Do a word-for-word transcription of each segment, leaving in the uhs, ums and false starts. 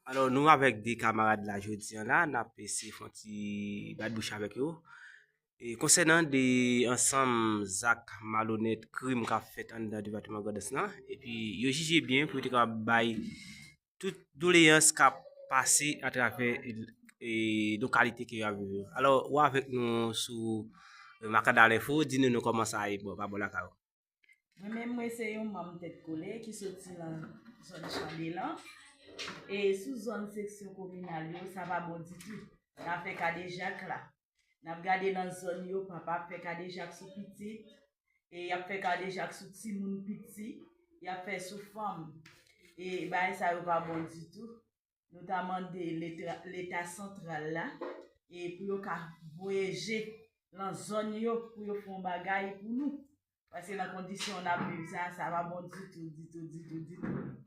Alò, nou avèk de kamarad la jodi a la, n ap eseye fè yon ti bat bouch avèk yo. E konsènan de ansanm zak malonèt, krim k ap fèt anndan depatman Grandans lan, epi yo jije byen pou yo te kapab bay tout doleyans k ap pase atravè, e, lokalite ke y ap viv yo. Alò, ou avèk nou sou, e, Makanda Lenfo, di nou, nou kòman sa ye bò, pa bò lakay ou. Mwen menm, mwen se yon manm Tèt Kole ki soti nan zòn Chandelan. E sou zòn seksyon kominal yo, sa pa bon ditou. N ap fè kadejak la. N ap gade nan zòn yo, papa ap fè kadejak sou pitit, e y ap fè kadejak sou timoun piti, y ap fè sou fanm. E bagay sa yo pa bon ditou. Nou ta mande leta, leta santral la, e pou yo ka voye je nan zòn yo, pou yo fè yon bagay pou nou. Paske nan kondisyon n ap viv sa, sa pa bon ditou, ditou, ditou, ditou.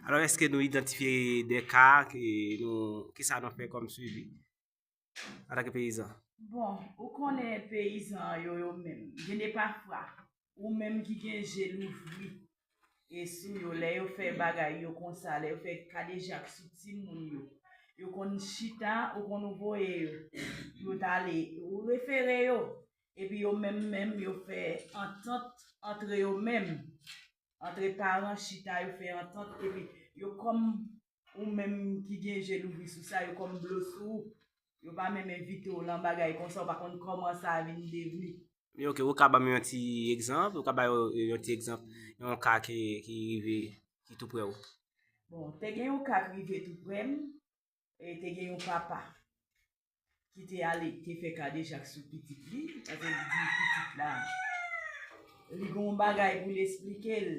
Alò, èske nou idantifye de ka ke nou, kisa nou fè kòm swivi antanke peyizan? Bon, ou konnen peyizan yo, yo menm, gen de pafwa, ou menm ki gen je louvri, e sou yo, lè yo fè bagay yo konsa, lè yo fè kadejak sou timoun yo, yo konn chita, ou konn voye yo, yo t ale, ou refere yo, epi yo menm menm, yo fè antant antre yo menm, antre paran chita, yo fè antant, epi yo kòm ou menm ki gen je louvri sou sa, yo kòm blo sou ou, yo pa menm envite w lan bagay konsa, ou pa konn kòman sa vin devni. Men ok, ou ka ban m yon ti egzanp, ou ka ba yo yon ti egzanp, yon ka ki, ki rive, ki tou prè ou. Bon, te gen yon ka k rive tou prè m, e te gen yon papa ki te ale, te fè kadejak sou pitit li, paske li di pitit la, li gen yon bagay pou l esplike l.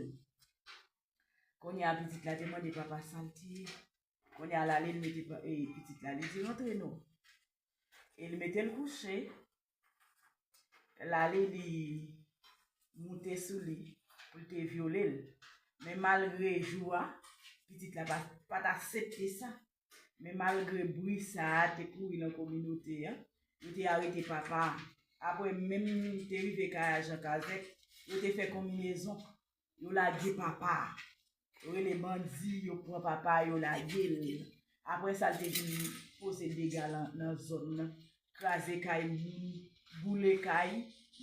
Kounye a, pitit la te mande papa sa l te ye. Kounye a, l ale, l mete pa- e, pitit la, li di, "Rantre non." E li mete l kouche. L ale, li moute sou li pou l te vyole l. Men malgre jou a, pitit la pa, pa t aksepte sa. Men malgre bri sa a te kouri nan kominote a, yo te arete papa a. Apre, menm te rive kay ajan kazèk, yo te fè konbinezon. Yo lage papa a. Yo rele bandi, yo pran papa a, yo lage l. Apre sa, l te vin poze dega nan, nan zòn nan. Kraze kay moun, boule kay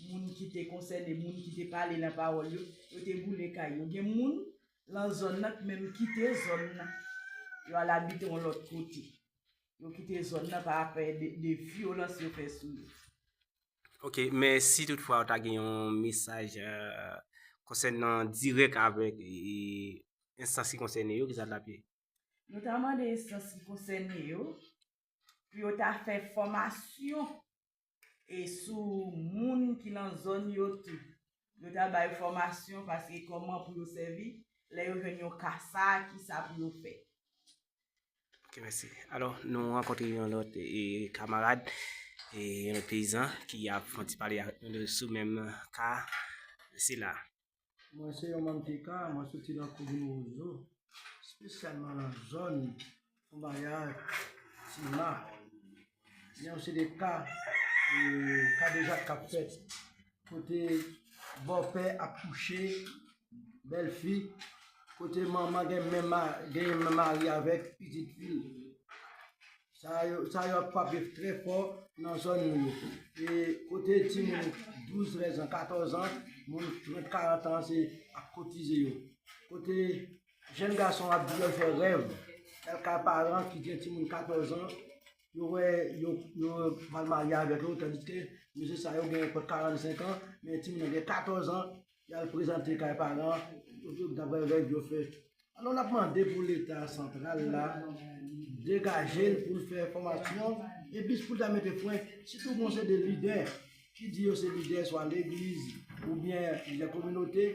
moun ki te konsène, moun ki te pale nan pawòl yo. Yo te boule kay yo. Gen moun lan zòn nan ki menm kite zòn nan. Yo al abite yon lòt kote. Yo kite zòn nan pa apre de, de vyolans yo fè sou yo. Ok, men si toutfwa ou ta gen yon mesaj, eh, konsènan dirèk avèk, eh, enstans ki konsène yo, kisa l ap ye? Nou ta mande enstans ki konsène yo pou yo ta fè fòmasyon e sou moun ki nan zòn yo tou. Yo ta bay fòmasyon paske kòman pou yo sèvi lè yo jwenn yon ka sa, kisa pou yo fè. Ok, mèsi. Alò, nou rankontre yon lòt, e, kamarad, e, yon lòt peyizan ki ap fè yon ti pale avèk nou sou menm ka sila. Mwen se yon manm T K, mwen soti nan komin Wozo, espesyalman nan zòn Fonbaya, Tima. Gen yon seri de ka, e, kadejak k ap fèt, kote bòpè ap kouche bèlfi, kote manman gen menm ma-, gen menm mari avèk pitit fi l. Sa yo, sa yo ap frape trè fò nan zòn nou yo. E kote timoun douz, trèz an, katòz an, moun trant, karant an, se ap koutize yo. Kote jèn gason ap di yo fè rèv, y al kay paran ki gen timoun katòz an, yo wè yo, yo pral marye avèk yo, tandiske mesye sa yo gen prèske karannsenk an, men timoun nan gen katòz an, y al prezante kay paran, yo, yo, daprè rèv yo fè. Alò, n ap mande pou Leta santral la degaje l pou l fè fòmasyon, epi pou l ta mete fren, sitou gon seri de lidè ki di yo se lidè swa legliz oubyen plizyè kominote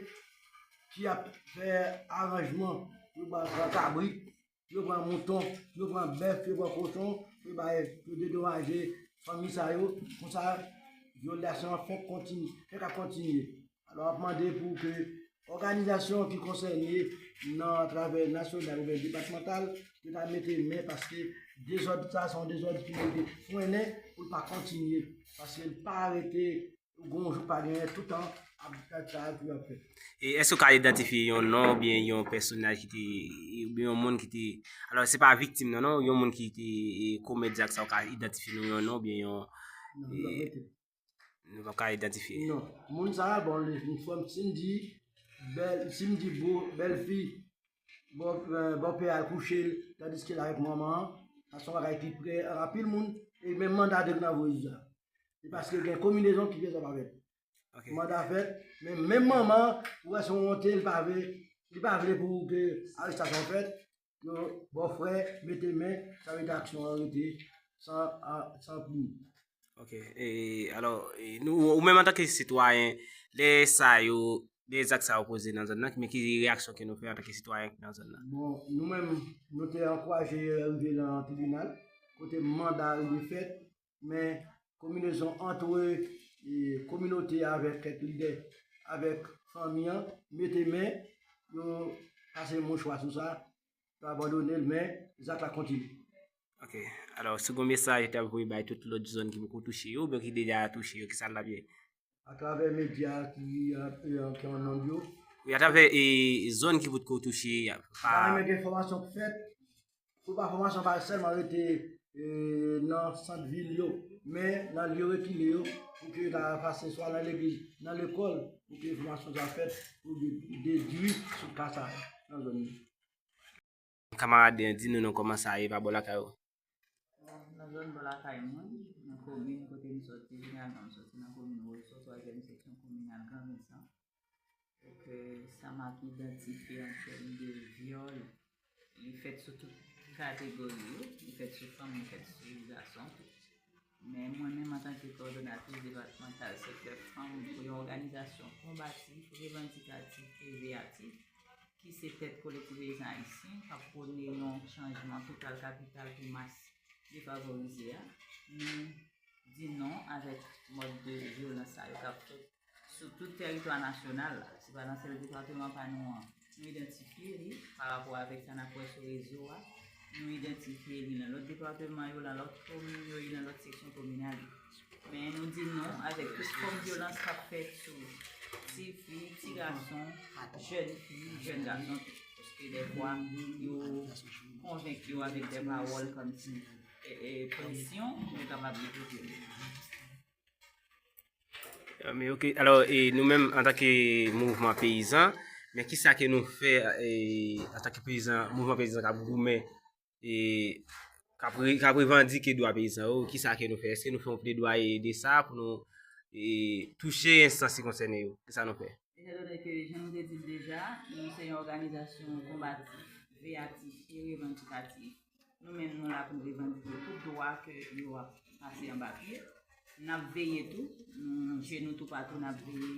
ki ap fè aranjman pou yo pral pran kabrit, pou yo pran mouton, pou yo pran bèf, pou yo pran kochon, pou yo bay, pou yo dedomaje fanmi sa yo. Konsa, vyolasyon an fèk kontinye, fèk ap kontinye. Alò, n ap mande pou ke òganizasyon ki konsène nan atravè nasyonal oubyen depatmantal, yo ta mete men, paske dezòd sa, se yon dezòd ki mete frennen pou l pa kontinye, paske l pa rete Gon jou pa genyen, toutan ap fè sa yo ap fè. E èske w ka idantifye yon non oubyen yon pèsonaj ki te, oubyen yon moun ki te, alò, se pa viktim nan, non, yon moun ki te, e, komèt zak sa, w ka idantifye non, yon non oubyen yon, Non, nou pa mete. Nou pa ka idantifye. Non. Moun sa a, bon, li, li fòm, si m di, bèl, si m di bo, bèl fi, bò, eh, bòpè al kouche l, tandiske l avèk manman an, sa se yon bagay ki prè, anpil moun, e menm manda de nan voye sa. E paske gen konbinezon ki fè sa pa fèt. Ok. Manda fèt, men menm manman an, ou wè se yon wonte, li pa vle, li pa vle pou ke arestasyon fèt, yo, bòfrè, mete men, sa vle di aksyon an rete san, a, san plim. Ok, e, alò, e, nou, ou menm antanke sitwayen, lè sa yo, lè zak sa yo poze nan zòn nan, men ki reyaksyon ke nou fè antanke sitwayen ki nan zòn nan? Bon, nou menm, nou te ankouraje rive nan tribinal, kote manda rive fèt, men konbinezon ant, e, kominote avèk kèk lidè, avèk fanmi an, mete men, yo pase mouchwa sou sa, yo abandone l, men zak la kontinye. Ok. Alò, si gon mesaj ou t ap voye bay tout lòt zòn ki poko touche yo, oubyen ki deja touche yo, ki sa l ap ye? Atravè medya ki, e, ki an nonm yo. Wi, atravè, e, zòn ki potko touche, pa... Mwen renmen gen fòmasyon k fèt, pou pa fòmasyon pa sèlman rete, e, nan sant vil yo, men nan lye rekile yo, pou ke yo ta pase swa nan legliz, nan lekòl, pou ke fòmasyon sa fèt, pou de-, dedui sou ka sa nan zòn yo. Kamarad, di nou non, kòman sa ye pa bò lakay ou? Bon, nan zòn bò lakay mwen, nan komin kote m sòti, jeneralman m sòti nan komin Wòso, twazyèm seksyon kominal Gran Visan. Donk, sa m ap idantifye an tèm de vyòl, li fèt sou tout kategori yo, li fèt sou fanm, li fèt sou gason tou. Men mwen menm, antanke kowòdonatris depatmantal sektè fanm pou yon òganizasyon konbatif, revandikatif e veyatif, ki se Tèt Kolektif Peyizan Ayisyen, k ap pwone yon chanjman total kapital pou mas defavorize a, nou di non avèk mòd de vyolans sa yo k ap fèt sou tout tèritwa nasyonal la. Se pa nan sèl depatman pa nou an. Nou idantifye li pa rapò avèk sa n ap wè sou rezo a. Nou idantifye li nan lòt depatman yo, nan lòt komin yo, e nan lòt seksyon kominal yo. Men nou di non avèk tout fòm vyolans k ap fèt sou ti fi, ti gason, jèn fi, jèn gason tou. Paske dèfwa, yo konvenk yo avèk de pawòl kòmsi, e, e, presyon pou yo kapab repoze yo. Ah, men ok. Alò, e nou menm, antanke mouvman peyizan, men kisa ke nou fè, e, antanke peyizan, mouvman peyizan k ap goumen, e, k ap re-, k ap revandike dwa peyizan yo, kisa ke nou fè? Èske nou fè yon pledwaye de sa pou nou, e, touche enstans ki konsène yo? Kisa nou fè? Etandone ke, jan nou te di l deja, nou se yon òganizasyon konbatif, veyatif e revandikatif. Nou menm, nou la pou n revandike tout dwa ke yo ap pase anba pye. N ap veye tou, nou je nou toupatou, n ap veye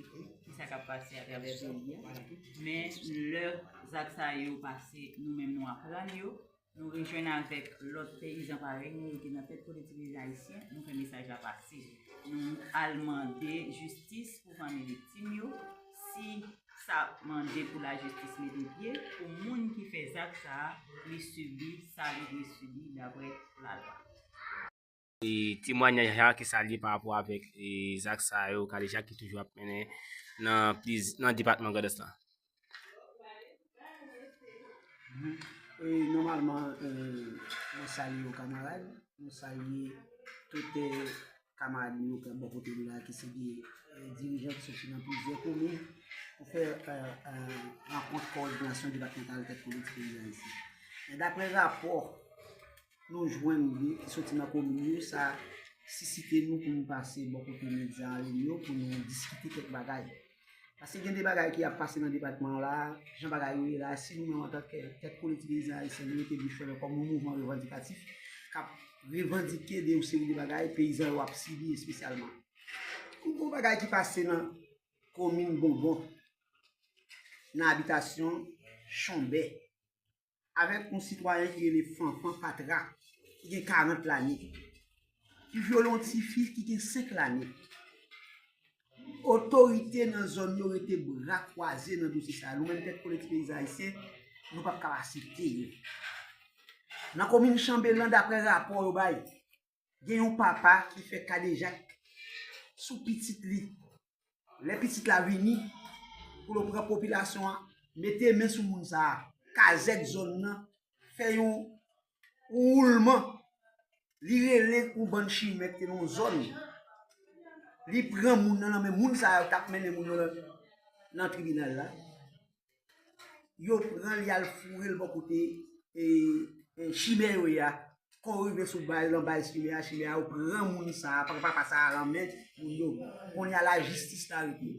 kisa k ap pase atravè peyi a. Men lè zak sa yo pase, nou menm nou aprann yo, nou rejwenn avèk lòt peyizan parèy nou yo ki nan Tèt Kolektif Peyizan Ayisyen, nou fè mesaj la pase. Nou al mande jistis pou fanmi viktim yo. Si sa mande pou lajistis mete pye, pou moun ki fè zak sa a, li sibi sa li dwe sibi daprè lalwa. E temwayaj la, ki sa l ye pa rapò avèk, e, zak sa yo, kadejak ki toujou ap mennen nan pliz-, nan depatman Grandans lan? Mhm. E, nòmalman, e, mwen salye yon kamarad, mwen salye tout, e, kamarad nou yo k ap bò kote m la, ki se de, e, dirijan ki soti nan plizyè komin pou fè, e, e, rankont kowòdinasyon depatmantal Tèt Kolektif Peyizan Ayisyen. Men daprè rapò nou jwenn li ki soti nan komin yo, sa sisite nou pou nou pase bò kote medya an yo pou nou diskite kèk bagay. Paske gen de bagay ki ap pase nan depatman an la, jan bagay yo ye la, si nou menm antanke Tèt Kolektif Peyizan Ayisyen, nou rete bouch fèmen kòm yon mouvman revandikatif k ap revandike de yon seri de bagay peyizan yo ap sibi espesyalman. Kou gon bagay ki pase nan komin Bonbon, nan abitasyon Chonbè, avèk yon sitwayen ki rele Fanfan Patra, ki gen karant lane, ki vyole yon tifi ki gen senk lane. Otorite nan zòn yo rete bra kwaze nan dosye sa a. Nou menm Tèt Kolektif Peyizan Ayisyen, nou p ap ka aksepte yo. Nan komin Chanbelan, daprè rapò yo bay, gen yon papa ki fè kadejak sou pitit li. Lè pitit la vini, pou l pran popilasyon an, mete men sou moun sa a, kazèk zòn nan, fè yon woulman. Li rele yon bann chimè ki te nan yon zòn. Li pran moun nan nan men moun sa yo k ap mennen moun yo nan, nan tribinal la. Yo pran l, y al foure l bò kote e, e chimè yo ye a. Kon rive sou baz, nan baz chimè a, chimè a yo pran moun sa a, pran papa sa a nan men moun yo. Kounye a lajistis la rete.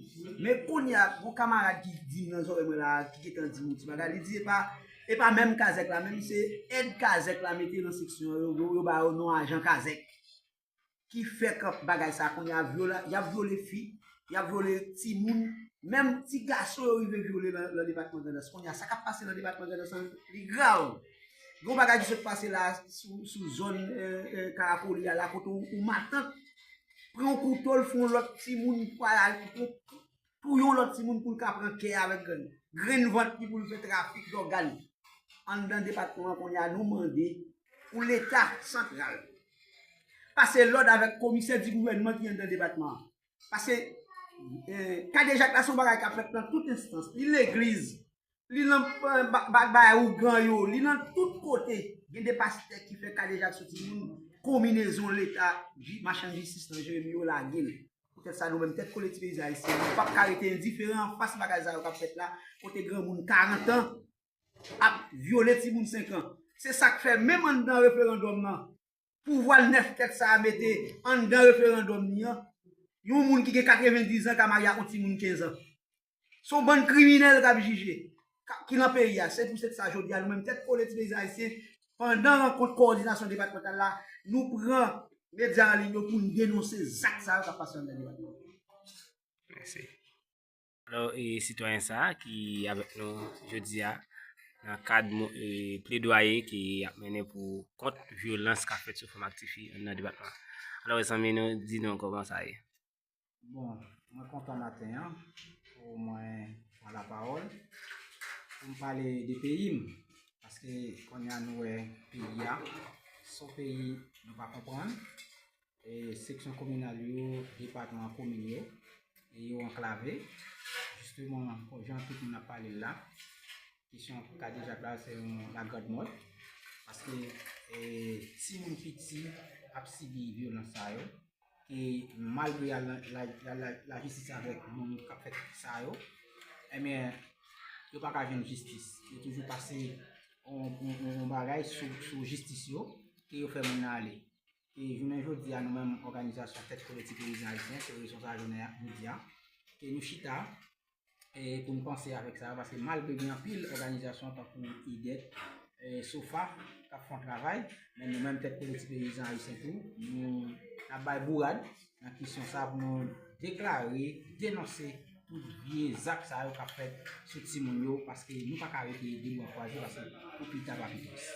Men kounye a, gon kamarad ki di m nan zòrèy mwen la, ki gentan di m yon ti bagay, li di e pa, e pa menm kazèk la, menm se èd kazèk la mete nan seksyon yo, yo, yo ba yo non ajan kazèk. Ki fè k ap bagay sa kounye a vyola, y ap vyole fi, y ap vyole timoun, menm ti gason yo rive vyole nan, nan depatman Grandans. Kounye a, sa k ap pase nan depatman Grandans lan, li grav. Gon bagay ki sot pase la sou, sou zòn eh, eh, Karapoli a la, kote yon, yon matant pran yon kouto, l fè yon lòt timoun, pou, pou yon lòt timoun pou l ka pran kè avèk grenn, grenn vant li pou l fè trafik dògàn. Anndan depatman an kounye a, nou mande pou Leta santral pase lòd avèk komisè di gouvènman ki anndan depatman an. Paske eh, kadejak la se yon bagay k ap fèt nan tout enstans. Li legliz, li nan eh, ba- ba- bay ougan yo, li nan tout kote. Gen de pastè ki fè kadejak sou timoun, konbinezon Leta, ji- machann jistis nan Jeremi yo lage l. Poutèt sa, nou menm, tèt kolektif peyizan ayisyen, nou p ap ka rete endiferan anfas bagay sa yo k ap fèt la, kote granmoun karant an ap vyole timoun senk an. Se sa k fè, menm anndan referandòm nan, pouvwa nèf tèt sa a mete anndan referandòm li an, yon moun ki gen katrevendiz an ka marye ak yon timoun kenz an. Se yon bann kriminèl k ap jije, ka- ki nan peyi a. Se poutèt sa, jodi a, nou menm, tèt kolektif peyizan ayisyen, pandan rankont kowòdinasyon depatmantal la, nou pran medya an liy yo pou n denonse zak sa yo k ap pase anndan depatman an. Mèsi. Alò, e sitwayen sa a ki avèk nou jodi a, nan kad mo- e pledwaye ki ap mennen pou kont vyolans k ap fèt sou fanm ak tifi anndan depatman an. Alò, zanmi nou, di nou kòman sa ye. Bon, mwen kontan maten an pou mwen pran lapawòl, pou m pale de peyi m. Paske kounye a nou wè peyi a, se yon peyi nou pa konprann. E seksyon kominal yo, depatman, komin yo, e yo anklave. Jisteman, jan tout moun ap pale l la, kesyon kadejak la se yon lagad mòd. Paske eh, timoun piti ap sibi vyolans sa yo. E malgre y al nan la- la- la- lajistis avèk moun k ap fè sa yo, ebyen, yo pa ka jwenn jistis. Yo toujou pase yon, yon, yon, yon bagay sou, sou jistis yo, ke yo fè moun nan ale. E jounen jodi a, nou menm òganizasyon Tèt Kolektif Peyizan Ayisyen, se rezon sa jounen jodi a, ke nou chita e pou n panse avèk sa, paske malgre gen anpil òganizasyon tankou IDET, e SOFA, k ap fè yon travay, men nou menm Tèt Kolektif Peyizan Ayisyen tou, nou ap bay bourad nan kesyon sa pou nou deklare, denonse tout vye zak sa yo k ap fèt sou timoun yo, paske nou pa ka rete de bwa kwaze, paske pou pita pa pi tris.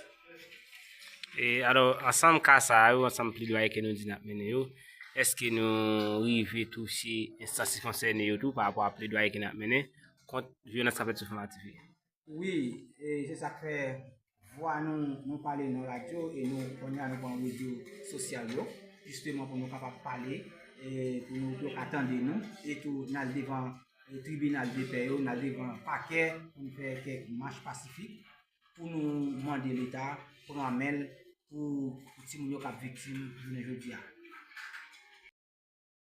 E alò, ansanm ka sa yo, ansanm pledwaye ke nou di n ap mennen yo, èske nou rive touche enstans ki konsène yo tou pa rapò a pledwaye ke n ap mennen kont vyolans k ap fèt sou fanm ak tifi? Wi, e se sa k fè vwa nou, nou pale nan radyo e nou kounye a nou pran rezo sosyal yo, jisteman pou nou kapab pale, e pou nou, pou yo ka tande nou, e tou n al devan e tribinal de pè yo, n al devan pakè pou n fè kèk mach pasifik pou nou mande Leta pran men l pou, pou timoun yo k ap viktim jounen jodi a.